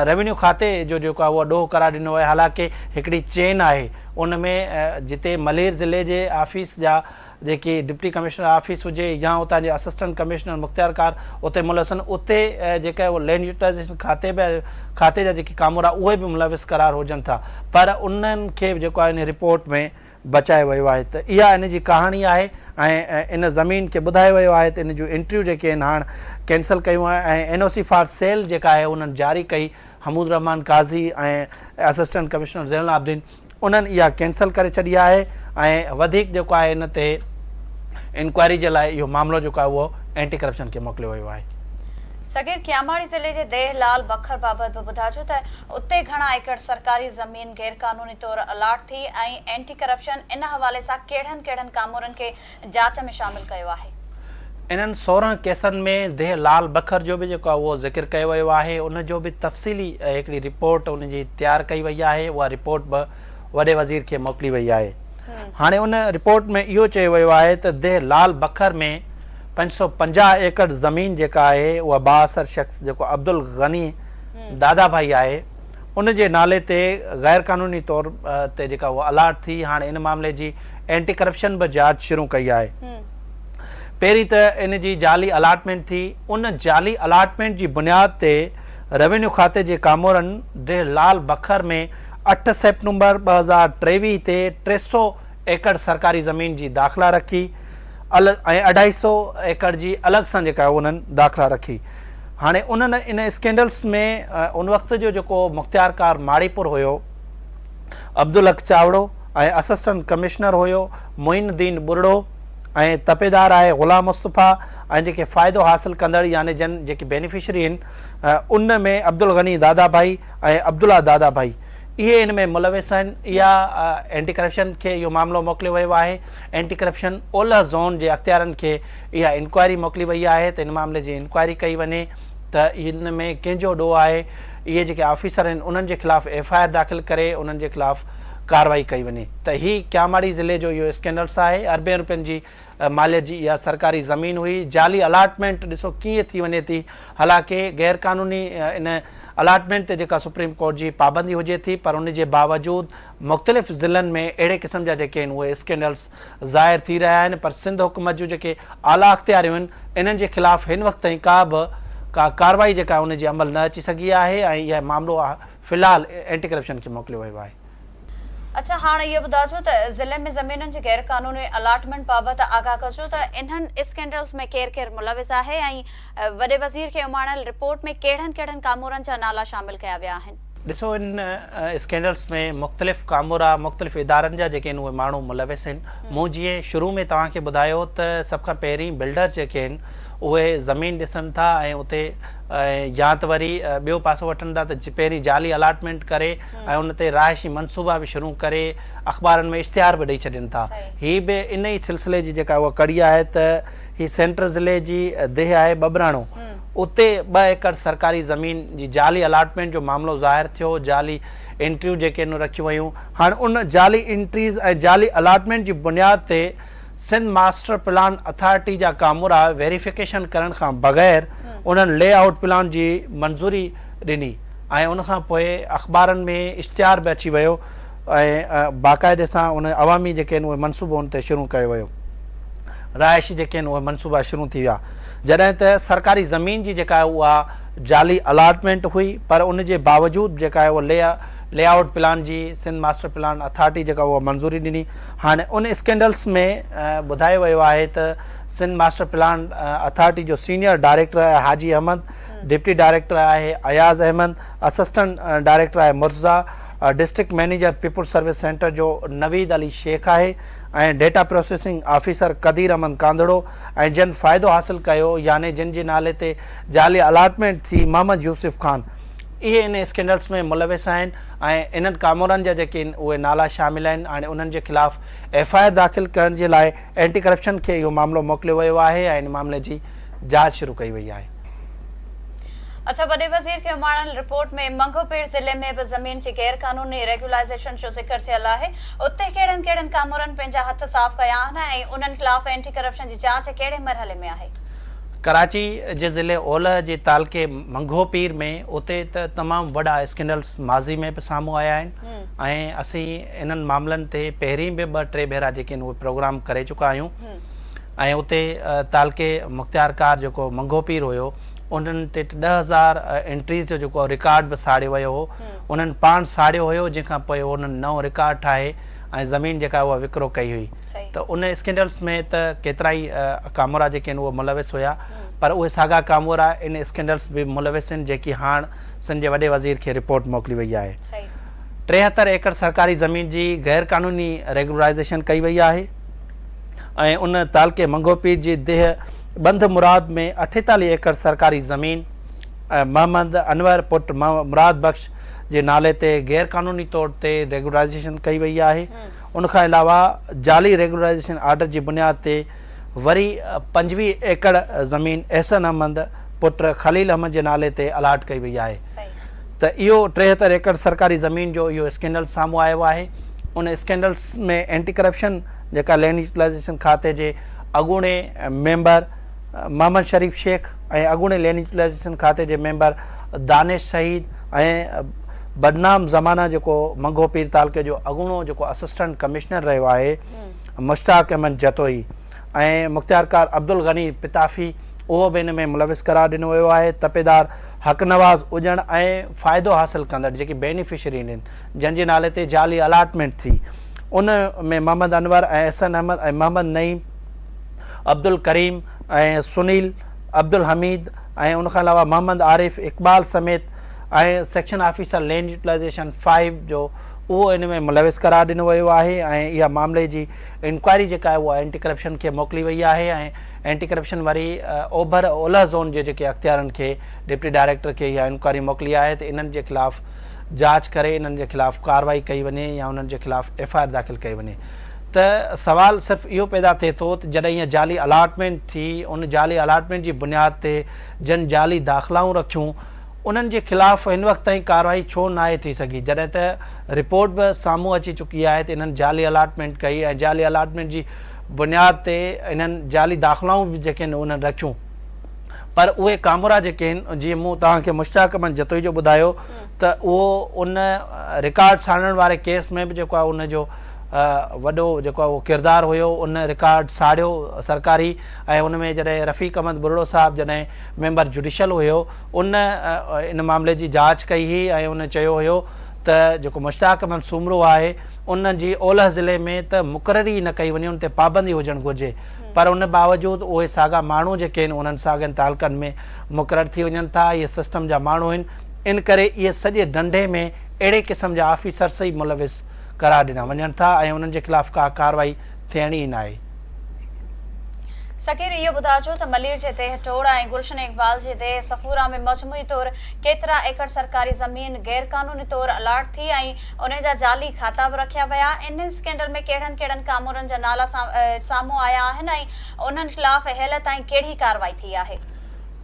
روينيو کاتي جو جيڪو آهي اهو ڏوهه قرار ڏنو ويو آهي، حالانڪه هڪڙي چين آهي ان ۾ جتي ملير ضلعي جي آفيس جا جيڪي ڊپٽي ڪمشنر آفيس هجي يا اتان جي اسسٽنٽ ڪمشنر مختيارڪار اتي ملوث آهن اتي جيڪا اهو لينڊ يوٽيلائيزيشن کاتي به کاتي جا جيڪي ڪامورا اهي به ملوث قرار هجن ٿا پر انهن کي به جيڪو آهي ان رپورٽ ۾ بچايو ويو آهي ته اها ان جي ڪهاڻي آهي ۽ ان زمين کي ٻڌايو ويو آهي ته ان جون انٽريون جيڪي آهن هاڻ ڪينسل ڪيون آهن ۽ N O C for sale جيڪا آهي انهن جاري ڪئي Hamood Rehman Qazi ۽ assistant commissioner Zain ul Abidin انهن اها ڪينسل ڪري ڇڏي آهي ۽ وڌيڪ جيڪو آهي ان تي انڪوائري جي لاء اهو معاملو جيڪو آهي اهو اينٽي ڪرپشن کي موڪليو ويو آهي. صغير ڪياماڙي ضلعي جي ديهه لال بکر بابت به ٻڌاجو ته اتي گهڻا ايڪڙ سرڪاري زمين غيرقانوني طور الاٽ ٿي ۽ اينٽي ڪرپشن ان حوالي سان ڪهڙن ڪهڙن ڪامورن کي جاچ ۾ شامل ڪيو آهي. انهن 16 ڪيسن ۾ ديهه لال بکر جو به جيڪو آهي اهو ذڪر ڪيو ويو آهي ان جو به تفصيلي هڪڙي رپورٽ ان جي تيار ڪئي وئي آهي اها رپورٽ به وڏي وزير کي موڪلي وئي آهي هاڻي ان رپورٽ ۾ اهو چيو ويو آهي ته ديهه لال بکر ۾ 550 ايڪڙ زمين جيڪا آهي اها بااثر شخص جيڪو عبدالغني دادا ڀائي آهي ان جي نالي تي غير قانوني طور تي جيڪا اها الاٽ ٿي هاڻي ان معاملي جي اينٽي ڪرپشن به جاچ شروع ڪئي آهي. پهرين ته ان جي جعلي الاٽمينٽ ٿي، ان جعلي الاٽمينٽ جي بنياد تي روينيو کاتي جي ڪامورن ديهه لال بکر ۾ 8 سيپٽمبر 2023 تي 300 ايڪڙ سرڪاري زمين جي داخلا رکي ۽ اڍائي سئو ايڪڙ جي الڳ سان جيڪا انهن داخلا رکي. هاڻي انهن ان اسڪينڊلس ۾ ان وقت جو جيڪو مختيارڪار ماڙيپور هيو عبدالحق چاوڙو ۽ اسسٽنٽ ڪمشنر هيو معين الدين ٻرڙو ۽ تپيدار آهي غلام مصطفيٰ ۽ جيڪي فائدو حاصل ڪندڙ يعني جن جيڪي بينيفشري آهن ان ۾ عبدالغني دادا ڀائي ۽ عبدالله دادا ڀائي اهي ان ۾ ملوث آهن اها اينٽي ڪرپشن کي اهو معاملو موڪليو ويو آهي اينٽي ڪرپشن اولهه زون جي اختيارن کي اها انڪوائري موڪلي وئي آهي ته ان معاملي جي انڪوائري ڪئي وڃي ته ان ۾ ڪنهن جو ڏوهه آهي، اهي جيڪي آفيسر آهن انهن جي خلاف ايف I R داخل ڪري انهن جي خلاف ڪارروائي ڪئي وڃي ته هي ڪياماڙي ضلعي جو اهو اسڪينڊلس آهي، اربين روپين جي ماليت جي اها سرڪاري زمين هئي، جعلي الاٽمينٽ ڏسو ڪيئن ٿي وڃي ٿي، حالانڪه غير قانوني ان الاٽمينٽ تي جيڪا سپريم ڪورٽ جي پابندي هجي ٿي پر ان جي باوجود مختلف ضلعن ۾ اهڙي قسم جا جيڪي آهن اهي اسڪينڊلس ظاهر ٿي رهيا آهن پر سنڌ حڪومت جون جيڪي اعليٰ اختياريون آهن انهن جي خلاف هن وقت تائين ڪا به ڪا ڪارروائي جيڪا آهي ان جي عمل نه اچي سگهي آهي ۽ اهي معاملو في الحال اينٽي ڪرپشن کي موڪليو ويو آهي. اڇا هاڻ اهو ٻڌاجو ته ضلعي ۾ زمينن جي غير قانوني الاٽمينٽ بابت آگاهه ڪجو ته انهن اسڪينڊلز ۾ ڪير ڪير ملوث آهي ۽ وڏي وزير کي اماڻيل رپورٽ ۾ ڪهڙن ڪهڙن ڪامورن جا نالا شامل ڪيا ويا آهن. ڏسو ان اسڪينڊلز ۾ مختلف ڪامورا مختلف ادارن جا جيڪي آهن اهي ماڻهو ملوث آهن مون جيئن شروع ۾ توهان کي ٻڌايو ته سڀ کان پهرين بلڊرز جيڪي آهن اهي زمين ڏسن ٿا ۽ اتي يا ته وري ٻيو پاسو وٺن ٿا ته پهرين جعلي الاٽمينٽ ڪري ۽ ان تي رهائشي منصوبا به شروع ڪري اخبارن ۾ اشتهار به ڏئي ڇڏين ٿا هي به ان ئي سلسلي جي جيڪا اها ڪڙي آهي ته هي سينٽر ضلعي جي ديهه آهي ٻٻراڻو اتي ٻه ايڪڙ سرڪاري زمين جي جعلي الاٽمينٽ جو معاملو ظاهر ٿيو، جعلي انٽريون جيڪي آهن رکيون ويون، هاڻ ان جعلي انٽريز ۽ جعلي الاٽمينٽ جي بنياد تي سنڌ ماسٽر پلان اٿارٽي جا ڪامورا ويريفڪيشن ڪرڻ کان بغير انهن لي آئوٽ پلان جي منظوري ڏني ۽ ان کان پوء اخبارن ۾ اشتهار به اچي ويو ۽ باقاعدي سان ان عوامي جيڪي آهن اهي منصوبو ان تي شروع ڪيو ويو. رهائشي جيڪي آهن اهي منصوبا شروع ٿي ويا جڏهن ته سرڪاري زمين جي جيڪا آهي اها جعلي الاٽمينٽ هئي پر ان جي باوجود جيڪا آهي اها لي لي آئوٽ پلان جي سنڌ ماسٽر پلان اٿارٽي جيڪا اها منظوري ڏني هاڻي ان اسڪينڊلس ۾ ٻڌايو ويو آهي ته سنڌ ماسٽر پلان اٿارٽي جو سينيئر ڊائريڪٽر آهي حاجي احمد ڊپٽي ڊائريڪٽر آهي اياز احمد اسسٽنٽ ڊائريڪٽر آهي Murtaza district manager peoples service centre جو نويد علي شيخ آهي ۽ data processing officer Qadeer Ahmed Kandhro ۽ جن فائدو حاصل ڪيو يعني جن جي نالي تي جعلي الاٽمينٽ ٿي محمد يوسف خان اهي ان اسڪينڊلز ۾ ملوث آهن ۽ انهن ڪامورن جا جيڪي اهي نالا شامل آهن هاڻي انهن جي خلاف ايف I R داخل ڪرڻ جي لاء اينٽي ڪرپشن کي اهو معاملو موڪليو ويو آهي ۽ ان معاملي جي جاچ شروع ڪئي وئي آهي. اڇا وڏي وزير کي اماڻيل رپورٽ ۾ منگهوپير ضلعي ۾ به زمين جي غير قانوني ريگيولائيزيشن جو ذڪر ٿيل آهي، اتي ڪهڙن ڪهڙن ڪامورن پنهنجا هٿ صاف ڪيا آهن ۽ انهن خلاف اينٽي ڪرپشن جي جاچ ڪهڙي مرحلي ۾ آهي؟ ڪراچي جي ضلعي اولهه جي تعلقي منگهوپير ۾ اتي ته تمام وڏا اسڪينڊلز ماضي ۾ به سامهون آيا آهن ۽ اسين انهن معاملن تي پهرين به ٻه ٽي ڀيرا جيڪي آهن اهي پروگرام ڪري چڪا آهيون ۽ اتي تعلقي مختيارڪار جيڪو منگهوپير هيو انهن تي 10,000 انٽريز جو جيڪو رڪارڊ به ساڙيو ويو هو انهن پاڻ ساڙيو هيو جنهن کان پوء انهن نئون رڪارڊ ٺاهي ۽ زمين جيڪا اها وڪرو ڪئي هئي ته ان اسڪينڊلس ۾ ته ڪيترائي ڪامورا جيڪي آهن اهي ملوث هيا پر اهي ساڳا ڪامورا ان اسڪينڊلس به ملوث آهن جيڪي هاڻ سنڌ جي وڏي وزير کي رپورٽ موڪلي وئي آهي 73 ايڪڙ سرڪاري زمين جي غير قانوني ريگولرائيزيشن ڪئي وئي آهي ۽ ان تعلقي منگهوپير جي ديهه ٻنڌ مراد ۾ 48 ايڪڙ سرڪاري زمين محمد انور پٽ مراد بخش جي نالي تي غير قانوني طور تي ريگولرائيزيشن ڪئي وئي آهي ان کان علاوه جعلي ريگولرائيزيشن آرڊر جي بنياد تي وري 25 ايڪڙ زمين احسن احمد پٽ خليل احمد جي نالي تي الاٽ ڪئي وئي آهي ته اهو 73 ايڪڙ سرڪاري زمين جو اهو اسڪينڊل سامهون آيو آهي ان اسڪينڊلز ۾ اينٽي ڪرپشن جيڪا لينڊ يوٽيلائيزيشن کاتي جي اڳوڻي ميمبر محمد شريف شيخ ۽ اڳوڻي لينڊ يوٽيلائيزيشن کاتي جي ميمبر دانش سعيد ۽ بدنام زمانه جيڪو منگهو پير تعلقي جو اڳوڻو جيڪو اسسٽنٽ ڪمشنر رهيو آهي مشتاق احمد جتوئي ۽ مختيارڪار عبدالغني پتافي اهو به ان ۾ ملوث قرار ڏنو ويو آهي تپيدار حق نواز اڄڻ ۽ فائدو حاصل ڪندڙ جيڪي بينيفشري آهن جن جي نالي تي جعلي الاٽمينٽ ٿي ان ۾ محمد انور ۽ احسن احمد ۽ محمد نعيم، عبدالڪريم ۽ سنيل، عبدالحميد ۽ ان کان علاوه محمد عارف اقبال سميت ۽ section officer land utilisation five جو اهو ان ۾ ملوث قرار ڏنو ويو آهي ۽ اها معاملي جي انڪوائري جيڪا آهي اها اينٽي ڪرپشن کي موڪلي وئي آهي ۽ اينٽي ڪرپشن وري اوڀر اولهه زون جي جيڪي اختيارن کي ڊپٽي ڊائريڪٽر کي اها انڪوائري موڪلي آهي ته انهن جي خلاف جاچ ڪري انهن جي خلاف ڪارروائي ڪئي وڃي يا انهن جي خلاف ايف I R داخل ڪئي وڃي ته سوال صرف اهو پيدا ٿئي ٿو ته جڏهن اها جعلي الاٽمينٽ ٿي ان جعلي الاٽمينٽ جي بنياد تي جن جعلي داخلائون رکيون انهن جي خلاف هن وقت تائين ڪارروائي ڇو ناهي ٿي سگهي جڏهن ته رپورٽ به سامهون اچي چڪي آهي ته انهن جعلي الاٽمينٽ ڪئي ۽ جعلي الاٽمينٽ جي بنياد تي انهن جعلي داخلائون به جيڪي آهن انهن رکيون پر اهي ڪامورا جيڪي آهن جيئن مون توهان کي مشتاق احمد جتوئي جو ٻڌايو ته اهو ان رڪارڊ ساڙڻ واري ڪيس ۾ به جيڪو آهي ان جو وڏو جيڪو آهي اهو ڪردار هيو ان رڪارڊ ساڙيو سرڪاري ۽ ان ۾ جڏهن رفيق احمد ٻرڙو صاحب جڏهن ميمبر جوڊيشل هيو ان ان معاملي جي جاچ ڪئي هئي ۽ ان چيو هيو ته جيڪو مشتاق احمد سومرو آهي ان جي اولهه ضلعي ۾ ته مقرري ئي نه ڪئي وڃي ان تي پابندي هجڻ گهرجي پر ان باوجود اهي ساڳا ماڻهو جيڪي آهن انهن ساڳين تعلقن ۾ مقرر ٿي وڃن ٿا اهي سسٽم جا ماڻهو آهن ان ڪري اهي سڄي ڌنڌي ۾ اهڙي قسم جا آفيسرس ئي ملوث قرار ڏنا وڃن ٿا ۽ انهن جي خلاف ڪا ڪارروائي ٿيڻي ئي ناهي. سکير اهو ٻڌاجو ته ملير جي ديهه ٽوڙ ۽ گلشن اقبال جي ديهه صفورا ۾ مجموعي طور ڪيترا ايڪڙ سرڪاري زمين غير قانوني طور الاٽ ٿي ۽ انهي جا جعلي کاتا به رکيا ويا، ان اسڪينڊل ۾ ڪهڙن ڪهڙن ڪامورن جا نالا سامهون آيا آهن ۽ انهن خلاف هيل تائين ڪهڙي ڪارروائي ٿي آهي؟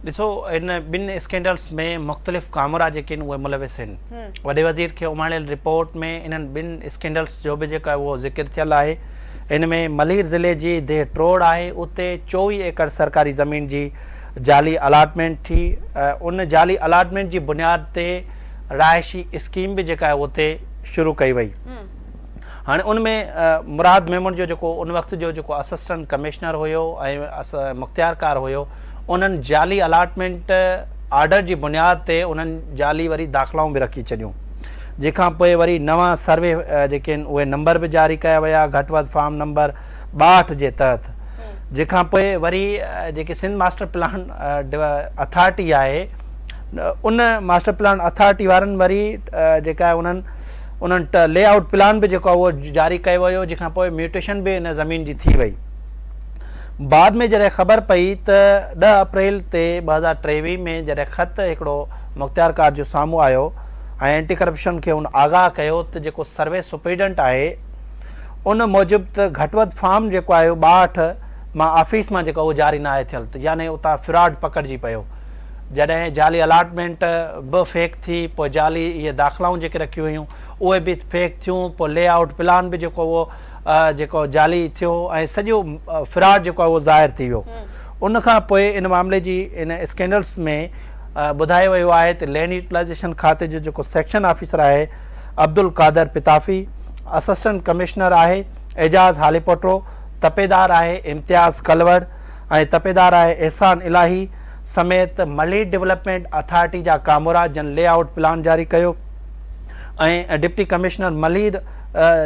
ڏسو ان ٻن اسڪينڊلز ۾ مختلف ڪامورا جيڪي آهن اهي ملوث آهن. وڏي وزير کي اماڻيل رپورٽ ۾ انهن ٻن اسڪينڊلز جو به جيڪو آهي اهو ذڪر ٿيل آهي. ان ۾ ملير ضلعي جي ديهه ٽوڙ آهي اتي 24 ايڪڙ سرڪاري زمين جي جعلي الاٽمينٽ ٿي ان جعلي الاٽمينٽ جي بنياد تي رهائشي اسڪيم به جيڪا آهي اتي شروع ڪئي وئي. هاڻي ان ۾ مراد ميمڻ جو جيڪو ان وقت جو جيڪو اسسٽنٽ ڪمشنر هيو ۽ مختيارڪار هيو انهن جعلي الاٽمينٽ آرڊر جي بنياد تي انهن جعلي وري داخلائون به رکي ڇڏيون جنهن کان پوء وري نوان سروي جيڪي آهن اهي نمبر به جاري ڪيا ويا گهٽ وڌ فارم نمبر 62 جي تحت جنهن کان پوء وري جيڪي سنڌ ماسٽر پلان اٿارٽي آهي ان ماسٽر پلان اٿارٽي وارن وري جيڪا آهي انهن انهن لي آئوٽ پلان به جيڪو آهي اهو جاري ڪيو ويو جنهن کان پوء ميوٽيشن به ان زمين جي ٿي وئي بعد ۾ جڏهن خبر پئي ته 10 اپريل تي 2023 ۾ جڏهن خط هڪڙو مختيارڪار جو سامهون آيو ۽ اينٽي ڪرپشن کي ان آگاهه ڪيو ته جيڪو سروي سپريڊنٽ آهي ان موجب ته گهٽ وڌ فارم جيڪو آهي 62 مان آفيس مان جيڪو اهو جاري ناهي ٿيل ته يعني اتان فراڊ پڪڙجي پيو. جڏهن جعلي الاٽمينٽ به فيڪ ٿي پوء جعلي اهي داخلائون جيڪي رکيون ويون اهي به فيڪ ٿيون پوء لي آئوٽ پلان به جيڪو اهو جيڪو جعلي ٿيو ۽ سڄو فراڊ جيڪو آهي اهو ظاهر ٿي ويو ان کان پوء ان معاملي جي ان اسڪينڊلس ۾ ٻڌايو ويو آهي ته لينڊ يوٽيلائيزيشن کاتي جو جيڪو سيڪشن آفيسر آهي عبدالقادر پتافي، اسسٽنٽ ڪمشنر آهي اعجاز هاليپوٽو، تپيدار آهي امتياز ڪلوڙ ۽ تپيدار آهي احسان الاهي سميت ملير ڊولپمينٽ اٿارٽي جا ڪامورا جن لي آئوٽ پلان جاري ڪيو ۽ ڊپٽي ڪمشنر ملير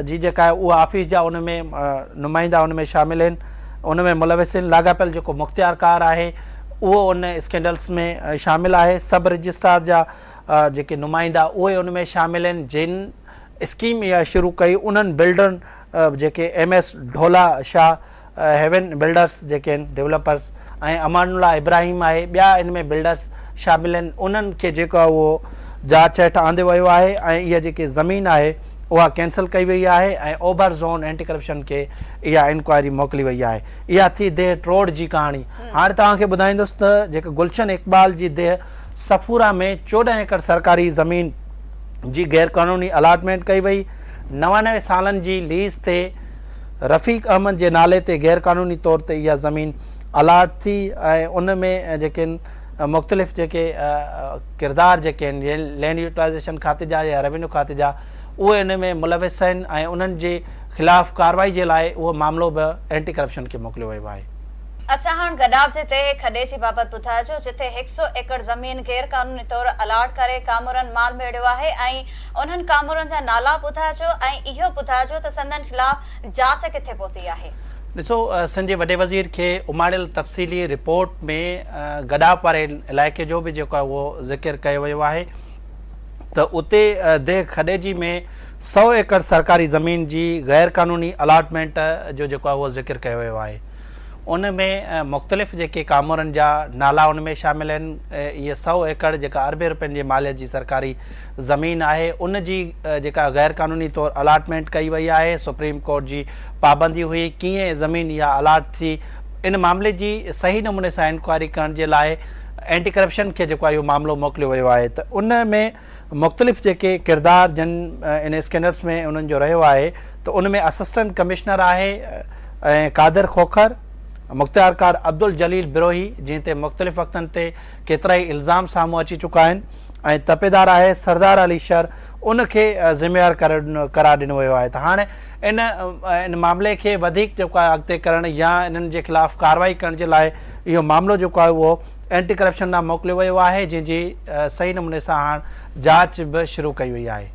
جي جيڪا آهي اها آفيس جا ان ۾ نمائندا ان ۾ شامل آهن ان ۾ ملوث آهن لاڳاپيل جيڪو مختيارڪار آهي اهو ان اسڪينڊلس ۾ شامل آهي سب رجسٽرار جا جيڪي نمائندا اهي ان ۾ شامل آهن جن اسڪيم اها شروع ڪئي انهن بلڊرن جيڪي M S Dhola Shah heaven builders جيڪي آهن ڊولپرس ۽ امان الله ابراهيم آهي ٻيا ان ۾ بلڊرس شامل آهن انهن کي جيڪو آهي اهو جاچ هيٺ آندو ويو آهي ۽ اها جيڪي زمين آهي اها ڪينسل ڪئي وئي آهي ۽ اوڀر زون اينٽي ڪرپشن کي اها انڪوائري موڪلي وئي آهي اها ٿي ديهه ٽوڙ جي ڪهاڻي هاڻي توهان کي ٻڌائيندس ته جيڪا گلشن اقبال جي ديهه صفورا ۾ 14 ايڪڙ سرڪاري زمين جي غيرقانوني الاٽمينٽ ڪئي وئي، 99 سالن جي ليز تي رفيق احمد جي نالي تي غيرقانوني طور تي اها زمين الاٽ ٿي ۽ ان ۾ جيڪي مختلف جيڪي ڪردار جيڪي آهن لينڊ يوٽيلائيزيشن کاتي جا يا روينيو کاتي جا اهي ان ۾ ملوث آهن ۽ انهن جي خلاف ڪارروائي جي لاء اهو معاملو به اينٽي ڪرپشن کي موڪليو ويو آهي. اڇا هاڻ گڏاپ جي تهه کڏي جي بابت ٻڌائجو جتي هڪ سئو ايڪڙ زمين غير قانوني طور الاٽ ڪري ڪامورن مال ميڙيو آهي ۽ انهن ڪامورن جا نالا ٻڌائجو ۽ اهو ٻڌائجو ته سندن خلاف جاچ ڪٿي پهتي آهي. ڏسو سنڌ جي وڏي وزير کي اماڻيل تفصيلي رپورٽ ۾ گڏاپ واري علائقي جو به جيڪو آهي اهو ذڪر ڪيو ويو آهي ته اتي ديهه کڏيجي ۾ سئو ايڪڙ سرڪاري زمين جي غير قانوني الاٽمينٽ جو جيڪو آهي اهو ذڪر ڪيو ويو آهي. ان ۾ مختلف جيڪي ڪامورن جا نالا ان ۾ شامل آهن اهي سئو ايڪڙ جيڪا اربين روپين جي ماليت جي سرڪاري زمين آهي ان جي جيڪا غير قانوني طور الاٽمينٽ ڪئي وئي آهي سپريم ڪورٽ جي پابندي هئي ڪيئن زمين اها الاٽ ٿي ان معاملي جي صحيح نموني سان انڪوائري ڪرڻ جي لاء اينٽي ڪرپشن کي جيڪو آهي اهو معاملو موڪليو ويو آهي ته ان ۾ مختلف جيڪي ڪردار جن ان اسڪينڊلز ۾ انهن جو رهيو آهي ته ان ۾ اسسٽنٽ ڪمشنر آهي ۽ قادر کوکر، مختيارڪار عبدالجليل بروهي جنهن تي مختلف وقتن تي ڪيترائي الزام سامهون اچي چڪا آهن ۽ تپيدار آهي سردار علي شر ان کي ذميوار قرار ڏنو ويو آهي ته هاڻ ان ان معاملي کي وڌيڪ جيڪو آهي اڳتي ڪرڻ يا انهن جي خلاف ڪارروائي ڪرڻ جي لاء اهو معاملو جيڪو آهي اهو اينٽي ڪرپشن ڏانهن موڪليو ويو آهي جنهن جي صحيح نموني سان هاڻ جاچ به شروع ڪئي وئي آهي.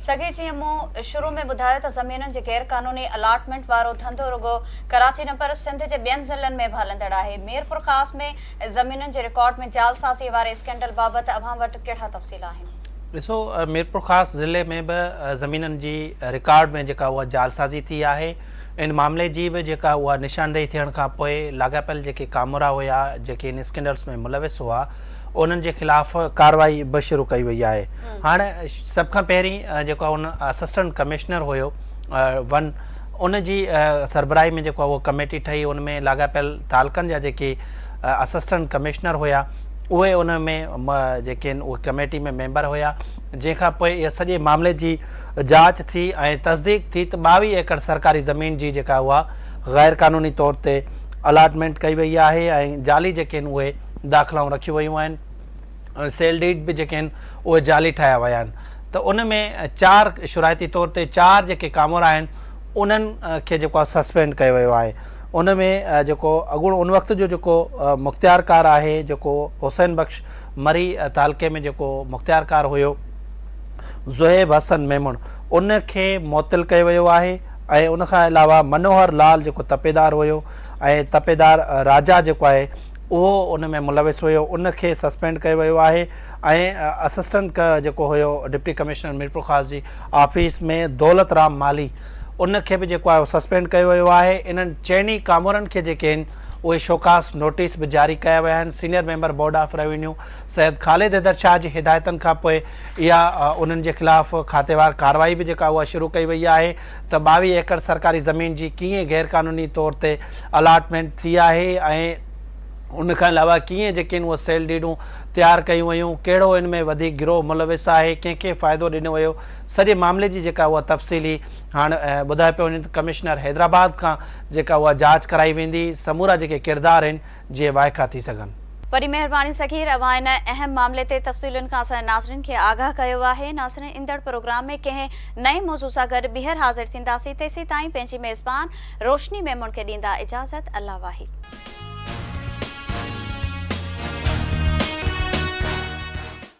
صغير جيئن مون شروع ۾ ٻڌايو ته زمينن جي غير قانوني الاٽمينٽ وارو ڌنڌو رڳو ڪراچي نه پر سنڌ جي ٻين ضلعن ۾ به هلندڙ آهي. ميرپورخاص ۾ زمينن جي رڪارڊ ۾ جعلسازي واري اسڪينڊل بابت اوهان وٽ ڪهڙا تفصيل آهن؟ ڏسو ميرپورخاص ضلعي ۾ به زمينن جي رڪارڊ ۾ جيڪا اها جعلسازي ٿي آهي ان معاملي جي به جيڪا اها نشاندهي ٿيڻ کان پوء لاڳاپيل جيڪي ڪامورا هيا جيڪي ان اسڪينڊلز ۾ ملوث هئا انهن جي خلاف ڪارروائي به شروع ڪئي وئي آهي هاڻ سڀ کان پهرين جيڪو ان اسسٽنٽ ڪمشنر هيو ون ان جي سربراهي ۾ جيڪو اهو ڪميٽي ٺهي ان ۾ لاڳاپيل تعلقن جا جيڪي اسسٽنٽ ڪمشنر هيا اهي ان ۾ جيڪي آهن اهي ڪميٽي ۾ ميمبر هيا جنهن کان پوء اها سڄي معاملي جي جاچ ٿي ۽ تصديق ٿي ته 22 ايڪڙ سرڪاري زمين جي جيڪا اها غير قانوني طور تي الاٽمينٽ ڪئي وئي آهي ۽ جعلي جيڪي آهن اهي داخلائون رکيون ويون آهن ۽ سيل ڊيڊ به جيڪي آهن اهي جعلي ٺاهيا ويا آهن ته ان ۾ چار شرائطي طور تي چار جيڪي ڪامورا آهن انهن کي جيڪو آهي سسپينڊ ڪيو ويو آهي ان ۾ جيڪو اڳوڻو ان وقت جو جيڪو مختيارڪار آهي جيڪو حسين بخش مري تعلقي ۾ جيڪو مختيارڪار هيو زوهيب حسن ميمڻ ان کي معطل ڪيو ويو آهي ۽ ان کان علاوه منوهر لال جيڪو تپيدار هيو ۽ تپيدار راجا جيڪو آهي اهو ان ۾ ملوث هيو ان کي سسپينڊ ڪيو ويو آهي ۽ اسسٽنٽ جيڪو هيو ڊپٽي ڪمشنر ميرپورخاص جي آفيس ۾ دولت رام مالهي ان کي به جيڪو آهي سسپينڊ ڪيو ويو آهي انهن چئني ڪامورن کي جيڪي آهن اهي شوڪاز نوٽيس به جاري ڪيا ويا آهن senior member board of revenue Syed Khalid Haider Shah جي هدايتن کانپوء اها انهن جي خلاف کاتيوار ڪارروائي به جيڪا اها شروع ڪئي وئي آهي ته 22 ايڪڙ سرڪاري زمين جي ڪيئن غيرقانوني طور تي الاٽمينٽ ٿي آهي ۽ ان کان علاوه ڪيئن جيڪي آهن اهي سيل ڊيڊون تيار ڪيون ويون، ڪهڙو ان ۾ وڌيڪ گروهه ملوث آهي، ڪنهن کي فائدو ڏنو ويو، سڄي معاملي جي جيڪا اها تفصيلي هاڻ ٻڌايو پيو وڃي ته ڪمشنر حيدرآباد کان جيڪا اها جاچ ڪرائي ويندي، سمورا جيڪي ڪردار آهن جيئن وائکا ٿي سگهن. وڏي مهرباني صغير اوهان ان اهم معاملي تي تفصيلن کان اسان جي ناظرين کي آگاهه ڪيو آهي. ناظرين ايندڙ پروگرام ۾ ڪنهن نئين موضوع سان گڏ ٻيهر حاضر ٿينداسين تيسين تائين پنهنجي ميزبان روشني ميمڻ کي ڏيندا اجازت الله واهي.